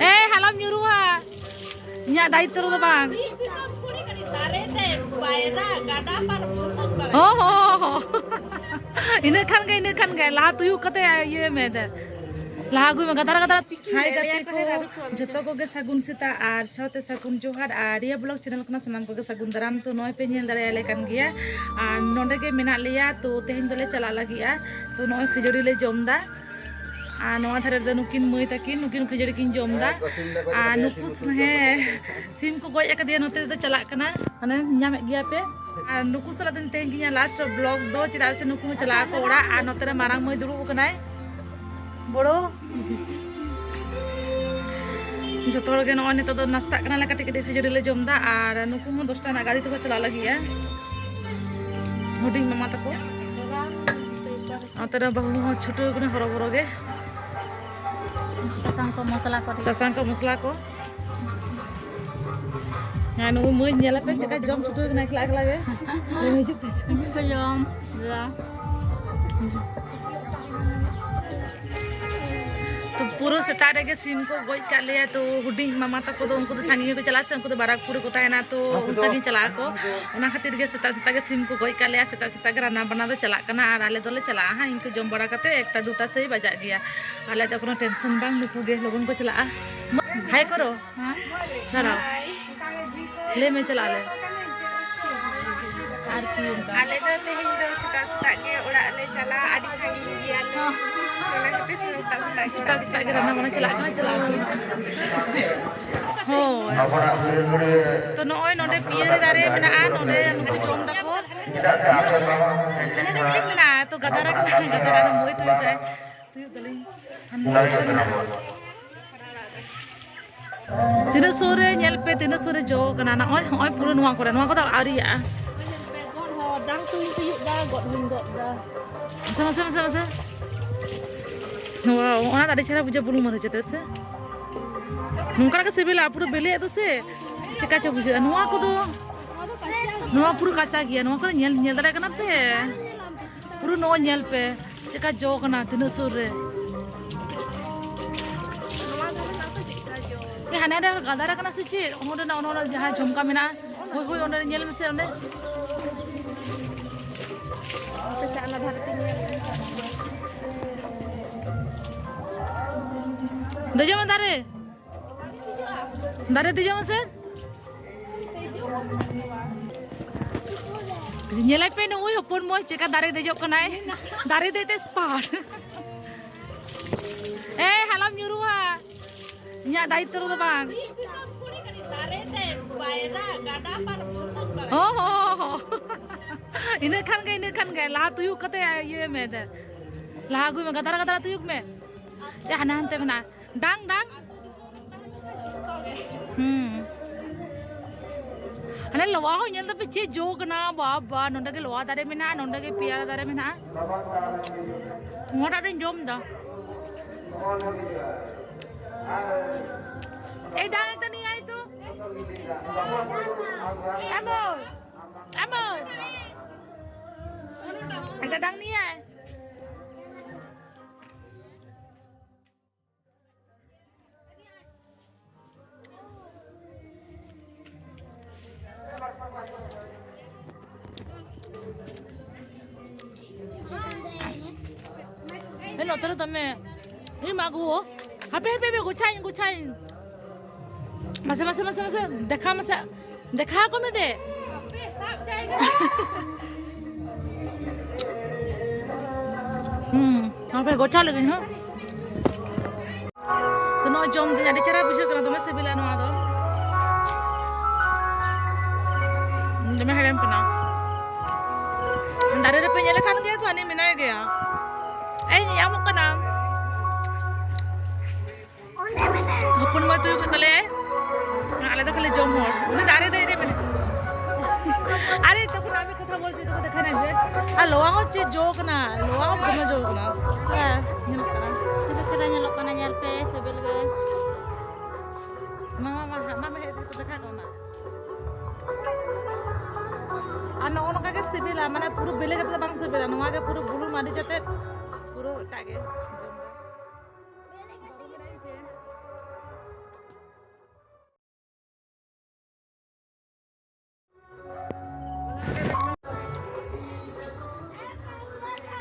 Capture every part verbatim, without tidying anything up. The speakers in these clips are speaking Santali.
ᱮ, ᱟᱞᱚᱢ ᱧᱩᱨᱩᱜᱼᱟ᱾ ᱤᱧᱟᱹᱜ ᱫᱟᱭᱤᱛᱛᱚ ᱨᱮᱫᱚ ᱵᱟᱝ᱾ ᱢᱤᱫ ᱫᱤᱥᱚᱢ ᱠᱩᱲᱤ ᱠᱟᱹᱴᱤᱡ ᱫᱟᱨᱮ ᱛᱮ ᱯᱟᱭᱨᱟ, ᱜᱟᱰᱟ ᱯᱟᱨᱚᱢ ᱵᱚᱞᱚᱱ ᱵᱟᱲᱟᱭ᱾ ᱦᱚᱸ, ᱦᱚᱸ, ᱦᱚᱸ᱾ ᱤᱱᱟᱹ ᱠᱷᱟᱱ ᱜᱮ, ᱤᱱᱟᱹ ᱠᱷᱟᱱ ᱜᱮ᱾ ᱞᱟᱦᱟ ᱛᱩᱭᱩ ᱠᱟᱛᱮ ᱤᱭᱟᱹ ᱢᱮ ᱫᱮ᱾ ᱞᱟᱦᱟ ᱟᱹᱜᱩᱭ ᱢᱮ, ᱜᱟᱫᱟᱨ ᱜᱟᱫᱟᱨ ᱪᱤᱠᱤ᱾ ᱦᱟᱭ ᱜᱟᱛᱮ ᱠᱚ, ᱡᱚᱛᱚ ᱠᱚᱜᱮ ᱥᱟᱹᱜᱩᱱ ᱥᱮᱛᱟᱜ ᱟᱨ ᱥᱟᱶᱛᱮ ᱥᱟᱹᱜᱩᱱ ᱡᱚᱦᱟᱨ᱾ ᱟᱨ ᱨᱤᱭᱟ ᱵᱞᱚᱜ ᱪᱮᱱᱮᱞ ᱠᱷᱚᱱᱟᱜ ᱥᱟᱱᱟᱢ ᱠᱚᱜᱮ ᱥᱟᱹᱜᱩᱱ ᱫᱟᱨᱟᱢ᱾ ᱛᱚ, ᱱᱚᱜᱼᱚᱭ ᱯᱮ ᱧᱮᱞ ᱫᱟᱲᱮᱭᱟᱞᱮ ᱠᱟᱱ ᱜᱮᱭᱟ᱾ ᱟᱨ ᱱᱚᱸᱰᱮ ᱜᱮ ᱢᱮᱱᱟᱜ ᱞᱮᱭᱟ᱾ ᱛᱚ, ᱛᱮᱦᱮᱧ ᱫᱚᱞᱮ ᱪᱟᱞᱟᱜ ᱞᱟᱹᱜᱤᱫᱼᱟ᱾ ᱛᱚ, ᱱᱚᱜᱼᱚᱭ ᱠᱷᱟᱹᱡᱟᱹᱲᱤ ᱞᱮ ᱡᱚᱢ ᱮᱫᱟ᱾ ᱟᱨ ᱱᱚᱣᱟ ᱫᱷᱟᱨᱮ ᱨᱮᱫᱚ ᱱᱩᱠᱤᱱ ᱢᱟᱹᱭ ᱛᱟᱹᱠᱤᱱ, ᱱᱩᱠᱤᱱ ᱠᱷᱟᱹᱡᱟᱹᱲᱤ ᱠᱤᱱ ᱡᱚᱢ ᱮᱫᱟ᱾ ᱟᱨ ᱱᱩᱠᱩ, ᱦᱮᱸ, ᱥᱤᱢ ᱠᱚ ᱜᱚᱡ ᱟᱠᱟᱫᱮᱭᱟ, ᱱᱚᱛᱮ ᱨᱮᱫᱚ ᱪᱟᱞᱟᱜ ᱠᱟᱱᱟ᱾ ᱢᱟᱱᱮ, ᱧᱟᱢᱮᱫ ᱜᱮᱭᱟ ᱯᱮ᱾ ᱟᱨ ᱱᱩᱠᱩ ᱥᱟᱞᱟᱜ ᱫᱚᱧ ᱛᱮᱦᱮᱧ ᱜᱮ ᱤᱧᱟᱹᱜ ᱞᱟᱥᱴ ᱵᱞᱚᱜ ᱫᱚ, ᱪᱮᱫᱟᱜ ᱥᱮ ᱱᱩᱠᱩ ᱦᱚᱸ ᱪᱟᱞᱟᱜ ᱟᱠᱚ ᱚᱲᱟᱜ᱾ ᱟᱨ ᱱᱚᱛᱮ ᱨᱮ ᱢᱟᱨᱟᱝ ᱢᱟᱹᱭ ᱫᱩᱲᱩᱵ ᱟᱠᱟᱱᱟᱭ, ᱵᱚᱲᱚ᱾ ᱡᱚᱛᱚ ᱦᱚᱲ ᱜᱮ ᱱᱚᱜᱼᱚᱭ ᱱᱤᱛᱚᱜ ᱫᱚ ᱱᱟᱥᱛᱟᱜ ᱠᱟᱱᱟᱞᱮ, ᱠᱟᱹᱴᱤᱡ ᱠᱟᱹᱴᱤᱡ ᱠᱷᱟᱹᱡᱟᱹᱲᱤ ᱞᱮ ᱡᱚᱢ ᱮᱫᱟ᱾ ᱟᱨ ᱱᱩᱠᱩ ᱦᱚᱸ ᱫᱚᱥᱴᱟ ᱨᱮᱱᱟᱜ ᱜᱟᱹᱰᱤ ᱛᱮᱠᱚ ᱪᱟᱞᱟᱜ ᱞᱟᱹᱜᱤᱫᱼᱟ, ᱦᱩᱰᱤᱧ ᱢᱟᱢᱟ ᱛᱟᱠᱚ᱾ ᱱᱚᱛᱮ ᱨᱮ ᱵᱟᱹᱦᱩ ᱦᱚᱸ ᱪᱷᱩᱴᱟᱹᱣ ᱠᱟᱱᱟ ᱦᱚᱨᱚ ᱵᱚᱨᱚ ᱜᱮ᱾ ᱥᱟᱥᱟᱝ ᱠᱚ, ᱢᱚᱥᱞᱟ ᱠᱚ᱾ ᱥᱟᱥᱟᱝ ᱠᱚ, ᱢᱚᱥᱞᱟ ᱠᱚ᱾ ᱦᱮᱸ, ᱱᱩᱠᱩ ᱢᱟᱹᱭ ᱧᱮᱞ ᱟᱯᱮ, ᱪᱮᱫᱠᱟ ᱡᱚᱢ ᱪᱷᱩᱴᱟᱹᱣ ᱠᱟᱱᱟ ᱮᱠᱞᱟ ᱮᱠᱞᱟ ᱜᱮ᱾ ᱞᱟᱹᱭ ᱦᱤᱡᱩᱜ ᱯᱮ᱾ ᱡᱚᱢ, ᱡᱚᱢ᱾ ᱛᱚ, ᱯᱩᱨᱟᱹ ᱥᱮᱛᱟᱜ ᱨᱮᱜᱮ ᱥᱤᱢ ᱠᱚ ᱜᱚᱡ ᱠᱟᱜ ᱞᱮᱭᱟ᱾ ᱛᱚ, ᱦᱩᱰᱤᱧ ᱢᱟᱢᱟ ᱛᱟᱠᱚ ᱫᱚ, ᱩᱱᱠᱩ ᱫᱚ ᱥᱟᱺᱜᱤᱧ ᱜᱮᱠᱚ ᱪᱟᱞᱟᱜᱼᱟ ᱥᱮ, ᱩᱱᱠᱩ ᱫᱚ ᱵᱟᱨᱟᱠᱯᱩᱨ ᱨᱮᱠᱚ ᱛᱟᱦᱮᱱᱟ᱾ ᱛᱚ, ᱩᱱᱠᱩ ᱩᱱ ᱥᱟᱺᱜᱤᱧ ᱪᱟᱞᱟᱜ ᱟᱠᱚ᱾ ᱚᱱᱟ ᱠᱷᱟᱹᱛᱤᱨ ᱜᱮ ᱥᱮᱛᱟᱜ ᱥᱮᱛᱟᱜ ᱜᱮ ᱥᱤᱢ ᱠᱚ ᱜᱚᱡ ᱠᱟᱜ ᱞᱮᱭᱟ᱾ ᱥᱮᱛᱟᱜ ᱥᱮᱛᱟᱜ ᱜᱮ ᱨᱟᱱᱱᱟ ᱵᱟᱱᱟ ᱫᱚ ᱪᱟᱞᱟᱜ ᱠᱟᱱᱟ᱾ ᱟᱨ ᱟᱞᱮ ᱫᱚᱞᱮ ᱪᱟᱞᱟᱜᱼᱟ ᱦᱟᱸᱜ, ᱤᱱᱠᱟᱹ ᱡᱚᱢ ᱵᱟᱲᱟ ᱠᱟᱛᱮ ᱮᱠᱴᱟ ᱫᱩᱴᱟ ᱥᱮᱭ ᱵᱟᱡᱟᱜ ᱜᱮᱭᱟ᱾ ᱟᱞᱮᱭᱟᱜ ᱫᱚ ᱠᱳᱱᱳ ᱴᱮᱱᱥᱚᱱ ᱵᱟᱝ, ᱱᱩᱠᱩ ᱜᱮ ᱞᱚᱜᱚᱱ ᱠᱚ ᱪᱟᱞᱟᱜᱼᱟ᱾ ᱦᱟᱭ ᱠᱚᱨᱚ᱾ ᱦᱮᱸ? ᱫᱟᱸᱲᱟᱣ᱾ ᱦᱟᱭ᱾ ᱞᱟᱹᱭ ᱢᱮ, ᱪᱟᱞᱟᱜ ᱟᱞᱮ᱾ ᱟᱨᱠᱤ ᱚᱱᱠᱟ᱾ ᱟᱞᱮ ᱫᱚ ᱛᱮᱦᱮᱧ ᱫᱚ ᱥᱮᱛᱟᱜ ᱥᱮᱛᱟᱜ ᱜᱮ ᱚᱲᱟᱜ ᱞᱮ ᱪᱟᱞᱟᱜᱼᱟ, ᱟᱹᱰᱤ ᱥᱟᱺᱜᱤᱧ ᱜᱮᱭᱟᱞᱮ᱾ ᱚᱱᱟ ᱠᱷᱟᱹᱛᱤᱨ ᱥᱮᱛᱟᱜ ᱥᱮᱛᱟᱜ ᱜᱮ ᱥᱮᱛᱟᱜ ᱥᱮᱛᱟᱜ ᱜᱮ ᱨᱟᱱᱱᱟ ᱵᱟᱱᱟ ᱪᱟᱞᱟᱜ ᱠᱟᱱᱟ, ᱪᱟᱞᱟᱜ ᱟᱞᱮ᱾ ᱦᱳᱭ᱾ ᱛᱚ, ᱱᱚᱜᱼᱚᱭ ᱱᱚᱰᱮ ᱯᱤᱭᱟᱹᱨᱤ ᱫᱟᱨᱮ ᱢᱮᱱᱟᱜᱼᱟ, ᱱᱚᱰᱮ ᱱᱩᱠᱩ ᱡᱚᱢ ᱫᱟᱠᱚ᱾ ᱢᱮᱱᱟᱜᱼᱟ, ᱛᱚ, ᱜᱟᱫᱟᱨ ᱟᱠᱟᱱᱟ, ᱜᱟᱫᱟᱨ ᱟᱠᱟᱱᱟ, ᱵᱳᱭ ᱛᱩᱭᱩ ᱛᱟᱭ᱾ ᱛᱩᱭᱩ ᱛᱟᱹᱞᱤᱧ᱾ ᱦᱟᱱᱛᱮ ᱨᱮ ᱢᱮᱱᱟᱜᱼᱟ᱾ ᱛᱤᱱᱟᱹᱜ ᱥᱩᱨ ᱨᱮ, ᱧᱮᱞ ᱯᱮ, ᱛᱤᱱᱟᱹᱜ ᱥᱩᱨ ᱨᱮ ᱡᱚ ᱠᱟᱱᱟ᱾ ᱱᱚᱜᱼᱚᱭ, ᱱᱚᱜᱼᱚᱭ ᱯᱩᱨᱟᱹ ᱱᱚᱣᱟ ᱠᱚᱨᱮ, ᱱᱚᱣᱟ ᱠᱚᱫᱚ ᱟᱹᱣᱨᱤᱭᱟᱜᱼᱟ᱾ ᱜᱚᱫ ᱦᱚᱸ ᱰᱟᱝ ᱛᱩᱧ ᱛᱩᱭᱩᱜ ᱫᱟ, ᱜᱚᱫ ᱦᱚᱸᱧ ᱜᱚᱫ ᱫᱟ᱾ ᱢᱟᱥᱮ, ᱢᱟᱥᱮ, ᱢᱟᱥᱮ, ᱢᱟᱥᱮ᱾ ᱣᱟᱣ, ᱚᱱᱟ ᱫᱚ ᱟᱹᱰᱤ ᱪᱮᱦᱨᱟ ᱵᱩᱡᱷᱟᱹᱜᱼᱟ, ᱵᱩᱞᱩᱝ ᱢᱟᱹᱨᱤᱪ ᱟᱛᱮ ᱥᱮ᱾ ᱱᱚᱝᱠᱟ ᱜᱮ ᱥᱤᱵᱤᱞᱟ, ᱯᱩᱨᱟᱹ ᱵᱮᱞᱮᱭᱟᱜ ᱫᱚ ᱥᱮ᱾ ᱪᱮᱠᱟ ᱪᱚ ᱵᱩᱡᱷᱟᱹᱜᱼᱟ᱾ ᱱᱚᱣᱟ ᱠᱚᱫᱚ, ᱱᱚᱣᱟ ᱯᱩᱨᱟᱹ ᱠᱟᱸᱪᱟ ᱜᱮᱭᱟ᱾ ᱱᱚᱣᱟ ᱠᱚᱫᱚ ᱧᱮᱞ, ᱧᱮᱞ ᱫᱟᱲᱮᱭᱟᱜ ᱠᱟᱱᱟ ᱯᱮ? ᱯᱩᱨᱟᱹ ᱱᱚᱜᱼᱚᱭ ᱧᱮᱞ ᱯᱮ, ᱪᱮᱠᱟ ᱡᱚ ᱠᱟᱱᱟ, ᱛᱤᱱᱟᱹᱜ ᱥᱩᱨ ᱨᱮ᱾ ᱦᱟᱱᱮ ᱨᱮ ᱜᱟᱫᱟᱨ ᱟᱠᱟᱱᱟ ᱥᱮ ᱪᱮᱫ? ᱚᱸᱰᱮ ᱱᱟᱜ, ᱚᱱᱟ, ᱚᱱᱟ ᱡᱟᱦᱟᱸ ᱡᱷᱚᱢᱠᱟ ᱢᱮᱱᱟᱜᱼᱟ, ᱦᱳᱭ, ᱦᱳᱭ, ᱚᱸᱰᱮ ᱧᱮᱞ ᱢᱮᱥᱮ, ᱚᱸᱰᱮ᱾ ᱟᱯᱮ ᱥᱮᱫ ᱟᱞᱟᱫᱟ ᱠᱟᱛᱮ ᱧᱮᱞ᱾ ᱫᱮᱡᱚᱜ ᱢᱮ ᱫᱟᱨᱮ᱾ ᱫᱟᱨᱮ ᱫᱮᱡᱚᱜ ᱢᱮᱥᱮ᱾ ᱧᱮᱞᱮ ᱯᱮ, ᱱᱩᱭ ᱦᱚᱯᱚᱱ ᱢᱚᱡᱽ ᱪᱮᱠᱟ ᱫᱟᱨᱮ ᱫᱮᱡᱚᱜ ᱠᱟᱱᱟᱭ᱾ ᱫᱟᱨᱮ ᱫᱮᱡ ᱛᱮ expert᱾ ᱮᱭ, ᱦᱟᱞᱚᱢ ᱧᱩᱨᱩᱜᱼᱟ᱾ ᱤᱧᱟᱹᱜ ᱫᱟᱭᱤᱛᱛᱚ ᱨᱮᱫᱚ ᱵᱟᱝ᱾ ᱫᱟᱨᱮ ᱛᱮ ᱯᱟᱭᱨᱟ, ᱜᱟᱰᱟ ᱯᱟᱨ ᱵᱚᱞᱚᱱ ᱵᱟᱲᱟ᱾ ᱦᱚᱸ, ᱦᱚᱸ, ᱦᱚᱸ, ᱦᱚᱸ᱾ ᱤᱱᱟᱹ ᱠᱷᱟᱱ ᱜᱮ, ᱤᱱᱟᱹ ᱠᱷᱟᱱ ᱜᱮ᱾ ᱞᱟᱦᱟ ᱛᱩᱭᱩᱜ ᱠᱟᱛᱮ ᱤᱭᱟᱹ ᱢᱮ ᱫᱮ᱾ ᱞᱟᱦᱟ ᱟᱹᱜᱩᱭ ᱢᱮ, ᱜᱟᱫᱟᱨ ᱜᱟᱫᱟᱨ ᱛᱩᱭᱩᱜ ᱢᱮ᱾ ᱮ, ᱦᱟᱱᱮ ᱦᱟᱱᱛᱮ ᱢᱮᱱᱟᱜᱼᱟ᱾ ᱰᱟᱝ, ᱰᱟᱝ᱾ ᱦᱩᱸ᱾ ᱦᱟᱱᱮ ᱞᱚᱣᱟ ᱦᱚᱸ ᱧᱮᱞ ᱫᱟᱯᱮ ᱪᱮᱫ ᱡᱚ ᱠᱟᱱᱟ, ᱵᱟᱵᱟ, ᱱᱚᱸᱰᱮ ᱜᱮ ᱞᱚᱣᱟ ᱫᱟᱨᱮ ᱢᱮᱱᱟᱜᱼᱟ, ᱱᱚᱸᱰᱮ ᱜᱮ ᱯᱮᱭᱟᱨᱟ ᱫᱟᱨᱮ ᱢᱮᱱᱟᱜᱼᱟ᱾ ᱱᱚᱣᱟᱴᱟᱜ ᱫᱚᱧ ᱡᱚᱢ ᱫᱟ᱾ এই ডাঙাটা নিয়ে আয় তো। এমন, এমন। একটা ডাং নিয়ে আয়। ᱦᱮᱸ, ᱱᱚᱛᱮ ᱨᱮ ᱫᱚᱢᱮ᱾ ᱤᱧ ᱢᱟ ᱜᱳ᱾ ᱦᱟᱯᱮ, ᱦᱟᱯᱮ, ᱦᱟᱯᱮ, ᱜᱳᱪᱷᱟᱭᱤᱧ, ᱜᱳᱪᱷᱟᱭᱤᱧ᱾ ᱢᱟᱥᱮ, ᱢᱟᱥᱮ, ᱢᱟᱥᱮ, ᱢᱟᱥᱮ, ᱫᱮᱠᱷᱟ ᱢᱟᱥᱮ᱾ ᱫᱮᱠᱷᱟ ᱠᱚ ᱢᱮ ᱫᱮ᱾ ᱦᱩᱸ, ᱦᱟᱯᱮ ᱜᱳᱪᱷᱟ ᱞᱮᱜᱤᱧ, ᱦᱮᱸ᱾ ᱛᱚ ᱱᱚᱜᱼᱚᱭ ᱡᱚᱢ ᱫᱟᱹᱧ, ᱟᱹᱰᱤ ᱪᱮᱦᱨᱟ ᱵᱩᱡᱷᱟᱹᱜ ᱠᱟᱱᱟ, ᱫᱚᱢᱮ ᱥᱤᱵᱤᱞᱟ ᱱᱚᱣᱟ ᱫᱚ᱾ ᱫᱚᱢᱮ ᱦᱮᱲᱮᱢ ᱠᱟᱱᱟ᱾ ᱫᱟᱨᱮ ᱨᱮᱯᱮ ᱧᱮᱞᱮ ᱠᱟᱱ ᱜᱮᱭᱟ ᱛᱚ, ᱦᱟᱹᱱᱤ ᱢᱮᱱᱟᱭ ᱜᱮᱭᱟ᱾ ᱮᱭ, ᱧᱮᱧᱟᱢᱚᱜ ᱠᱟᱱᱟ᱾ ᱦᱚᱯᱚᱱ ᱢᱟᱹᱭ ᱛᱩᱭᱩ ᱠᱚ ᱛᱟᱞᱮᱭᱟᱭ᱾ ᱟᱞᱮ ᱫᱚ ᱠᱷᱟᱹᱞᱤ ᱡᱚᱢ ᱦᱚᱲ᱾ ᱩᱱᱤ ᱫᱟᱨᱮ ᱫᱮᱡ ᱨᱮ ᱢᱮᱱᱟᱭᱟ᱾ ᱟᱨᱮ, ᱛᱚᱠᱷᱚᱱ ᱟᱢ ᱠᱟᱛᱷᱟ ᱵᱚᱞ ᱪᱮᱫ ᱠᱚ ᱫᱮᱠᱷᱟᱭ ᱱᱟ ᱡᱮ, ᱟᱨ ᱞᱚᱣᱟ ᱦᱚᱸ ᱪᱮᱫ ᱡᱚ ᱠᱟᱱᱟ, ᱞᱚᱣᱟ ᱦᱚᱸ ᱫᱚᱢᱮ ᱡᱚ ᱠᱟᱱᱟ᱾ ᱦᱮᱸ, ᱧᱮᱞᱚᱜ ᱠᱟᱱᱟ᱾ ᱛᱤᱱᱟᱹᱜ ᱪᱮᱦᱨᱟ ᱧᱮᱞᱚᱜ ᱠᱟᱱᱟ, ᱧᱮᱞ ᱯᱮ, ᱥᱤᱵᱤᱞ ᱜᱮ᱾ ᱢᱟ, ᱢᱟ, ᱢᱟ, ᱢᱟ, ᱢᱟ, ᱦᱮᱡ ᱠᱟᱛᱮ ᱫᱮᱠᱷᱟ ᱠᱚ ᱢᱟ᱾ ᱟᱨ ᱱᱚᱜᱼᱚ ᱱᱚᱝᱠᱟ ᱜᱮ ᱥᱤᱵᱤᱞᱟ, ᱢᱟᱱᱮ ᱯᱩᱨᱟᱹ ᱵᱮᱞᱮ ᱠᱟᱛᱮ ᱫᱚ ᱵᱟᱝ ᱥᱤᱵᱤᱞᱟ, ᱱᱚᱣᱟ ᱜᱮ ᱯᱩᱨᱟᱹ ᱵᱩᱞᱩᱝ ᱢᱟᱹᱨᱤᱪ ᱟᱛᱮᱫ ᱯᱩᱨᱟᱹ ᱮᱴᱟᱜ ᱜᱮ ᱡᱚᱢ ᱫᱚ᱾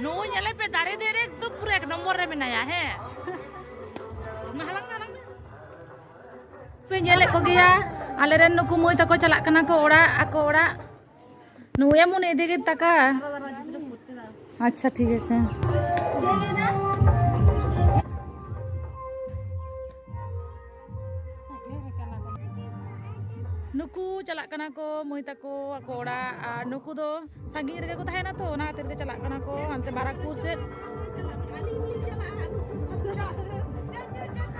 ᱱᱩᱭ ᱧᱮᱞᱮ ᱯᱮ, ᱫᱟᱨᱮ ᱫᱮᱡ ᱨᱮ ᱮᱠᱫᱚᱢ ᱯᱩᱨᱟᱹ ᱮᱠ ᱱᱚᱢᱵᱚᱨ ᱨᱮ ᱢᱮᱱᱟᱭᱟ᱾ ᱦᱮᱸ, ᱢᱟ ᱦᱟᱞᱟᱝ ᱢᱮ, ᱦᱟᱞᱟᱝ ᱢᱮ᱾ ᱯᱮ ᱧᱮᱞᱮᱫ ᱠᱚᱜᱮᱭᱟ, ᱟᱞᱮᱨᱮᱱ ᱱᱩᱠᱩ ᱢᱟᱹᱭ ᱛᱟᱠᱚ ᱪᱟᱞᱟᱜ ᱠᱟᱱᱟ ᱠᱚ ᱚᱲᱟᱜ, ᱟᱠᱚ ᱚᱲᱟᱜ᱾ ᱱᱩᱭ ᱮᱢᱚᱱ ᱮᱫᱮ ᱜᱮ ᱛᱟᱠᱟ᱾ ᱟᱪᱪᱷᱟ, ᱴᱷᱤᱠ ᱟᱪᱷᱮ᱾ ᱱᱩᱠᱩ ᱪᱟᱞᱟᱜ ᱠᱟᱱᱟ ᱠᱚ ᱢᱟᱹᱭ ᱛᱟᱠᱚ ᱟᱠᱚ ᱚᱲᱟᱜ, ᱟᱨ ᱱᱩᱠᱩ ᱫᱚ ᱥᱟᱺᱜᱤᱧ ᱨᱮᱜᱮ ᱠᱚ ᱛᱟᱦᱮᱱᱟ ᱛᱚ, ᱚᱱᱟ ᱠᱷᱟᱹᱛᱤᱨ ᱜᱮ ᱪᱟᱞᱟᱜ ᱠᱟᱱᱟ ᱠᱚ ᱦᱟᱱᱛᱮ ᱵᱟᱨᱟᱠᱯᱩᱨ ᱥᱮᱫ᱾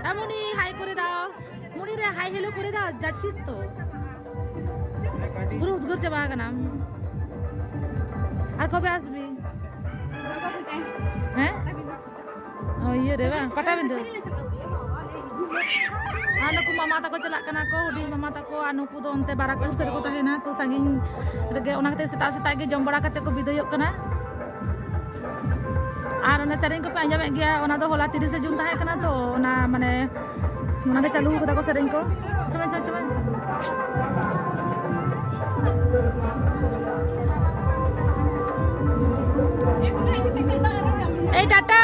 ᱟᱢᱩᱱᱤ, হাই করে দাও। মুনিরে হাই হ্যালো করে দাও, যাচ্ছিস তো? পুরো উদ্ঘর চাবা কেন? আর কবে আসবি? হ্যাঁ? ও, ᱤᱭᱟᱹ ᱨᱮ ᱵᱟᱝ, ᱯᱟᱴᱟᱵᱤᱸᱫᱷᱟᱹ᱾ ᱟᱨ ᱱᱩᱠᱩ ᱢᱟᱢᱟ ᱛᱟᱠᱚ ᱪᱟᱞᱟᱜ ᱠᱟᱱᱟ ᱠᱚ, ᱦᱩᱰᱤᱧ ᱢᱟᱢᱟ ᱛᱟᱠᱚ, ᱟᱨ ᱱᱩᱠᱩ ᱫᱚ ᱚᱱᱛᱮ ᱵᱟᱨᱟᱠᱯᱩᱨ ᱥᱮᱫ ᱨᱮᱠᱚ ᱛᱟᱦᱮᱱᱟ, ᱛᱚ ᱥᱟᱺᱜᱤᱧ ᱨᱮᱜᱮ, ᱚᱱᱟ ᱠᱷᱟᱹᱛᱤᱨ ᱥᱮᱛᱟᱜ ᱥᱮᱛᱟᱜ ᱜᱮ ᱡᱚᱢ ᱵᱟᱲᱟ ᱠᱟᱛᱮ ᱠᱚ ᱵᱤᱫᱟᱹᱭᱚᱜ ᱠᱟᱱᱟ᱾ ᱟᱨ ᱚᱱᱟ ᱥᱮᱨᱮᱧ ᱠᱚᱯᱮ ᱟᱸᱡᱚᱢᱮᱫ ᱜᱮᱭᱟ, ᱚᱱᱟ ᱫᱚ ᱦᱚᱞᱟ ᱛᱤᱨᱤᱥᱮ ᱡᱩᱱ ᱛᱟᱦᱮᱸ ᱠᱟᱱᱟ ᱛᱚ, ᱚᱱᱟ ᱢᱟᱱᱮ ᱚᱱᱟᱜᱮ ᱪᱟᱹᱞᱩ ᱠᱟᱫᱟ ᱠᱚ ᱥᱮᱨᱮᱧ ᱠᱚ᱾ ᱪᱚᱢᱮ, ᱪᱚᱢᱮ, ᱪᱚᱢᱮ᱾ এই টাটা,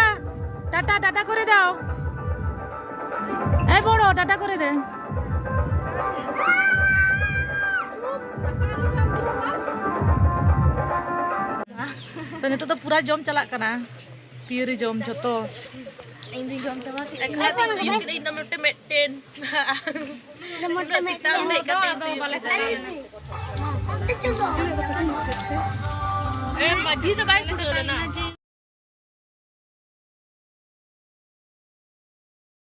টাটা, টাটা করে দাও। এই বড়, টাটা করে দে। ᱛᱚ ᱱᱤᱛᱚᱜ ᱫᱚ ᱯᱩᱨᱟ ᱡᱚᱢ ᱪᱟᱞᱟᱜ ᱠᱟᱱᱟ, ᱯᱤᱭᱟᱹᱨᱤ ᱡᱚᱢ ᱡᱷᱚᱛᱚ᱾ ᱤᱧ ᱫᱩᱧ ᱡᱚᱢ ᱪᱟᱵᱟ ᱠᱮᱫᱟ᱾ ᱮᱠᱞᱟ ᱛᱮᱧ ᱡᱚᱢ ᱠᱮᱫᱟ, ᱤᱧ ᱫᱚ ᱢᱤᱫᱴᱮᱱ, ᱢᱤᱫᱴᱮᱱ᱾ ᱩᱱᱟᱹᱜ ᱥᱤᱛᱟᱢ ᱫᱮᱡ ᱠᱟᱛᱮ ᱤᱧ ᱫᱩᱧ ᱡᱚᱢ ᱠᱮᱫᱟ᱾ ᱮ, ᱢᱟᱹᱡᱷᱤ ᱫᱚ ᱵᱟᱭ ᱠᱩᱲᱟᱹᱣ ᱞᱮᱱᱟ᱾